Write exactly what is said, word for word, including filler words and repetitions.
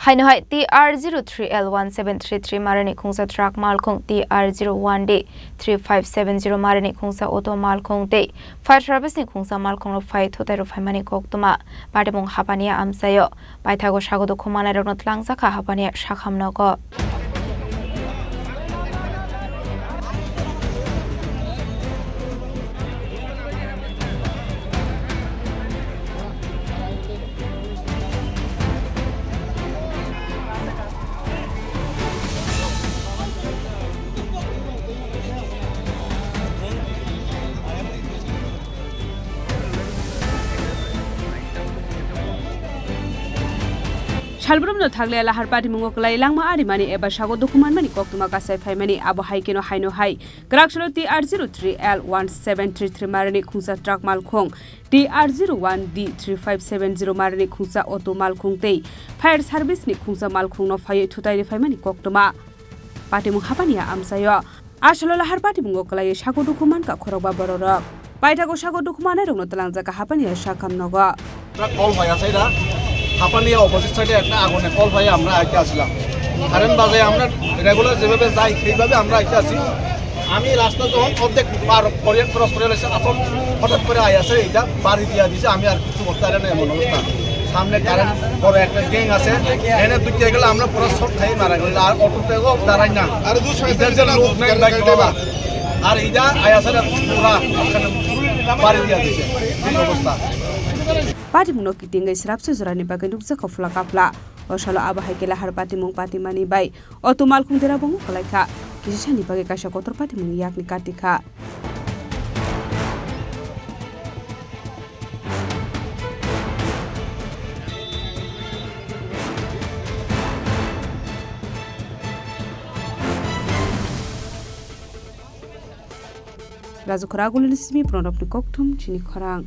Haino hai T R zero three L one seven three three marini khungsa truck malkhung, T R zero one D three five seven zero marini khungsa auto malkhung tei fire service ni khungsa malkhung rok phai thutai rok phaimani koktwma patimung hapani amchaio. Paithago sago dukhu manai rokno tlangjak kha hapani sakham nogo. Salbrumno thakle lahar patimungo kwlai langma arimani eba sago dukhu manmani koktwma kasai phaimani, abo hai kheno haino hai Kwraksalo T R zero three L one seven three three marini khungsa truck malkhung, T R zero one D three five seven zero marini khungsa auto malkhung tei fire service ni khungsa malkhungno phaiwi thutai riphaimani koktwma patimung hapani amchaio. Asalo lahar patimungo kwlaiwi sago dukhu mankha khorokba bororok. Paithago sago dukhu manairokno tlangjak kha hapani sakham nogo. একটা কল পাই আছে এটা, হাপানিয়া অপোজিট সাইডে একটা আগুনের কল পাই আমরা আইতে আসলাম। কারেন্ট বাজায় আমরা রেগুলার যেভাবে যাই সেইভাবে আমরা আইতে আসি। আমি রাস্তা যখন অর্ধেক পার করিয়ান ক্রস করে এসে আসল হঠাৎ করে আই আছে এটা বাড়ি দিয়া দিছে, আমি আর কিছু করতে পারি না এমন অবস্থা। সামনে কারেন্ট বড় একটা গ্যাং আছে, এনে দুটিয়া গেলে আমরা পুরো শর্ট খাই মারা গেল। আর অটো পেগো দাঁড়াই না, আর দু সাইড এটা যে লোক নাই বাইক বাবা। আর এটা আই আছে না পুরা বাড়ি দিয়া দিছে, এই অবস্থা। Patimungno kitingwi srapsa jorani bagwi nukjakha phla kapla. O salo abo hai khe lahar patimung patimani bai o tumalkhung dera bongo kwlaikha. Kisa sani bagwi kaisa kotor patimungni yakni katikha. Raju Khoragulini simi Pranabni kokthum chini khorang.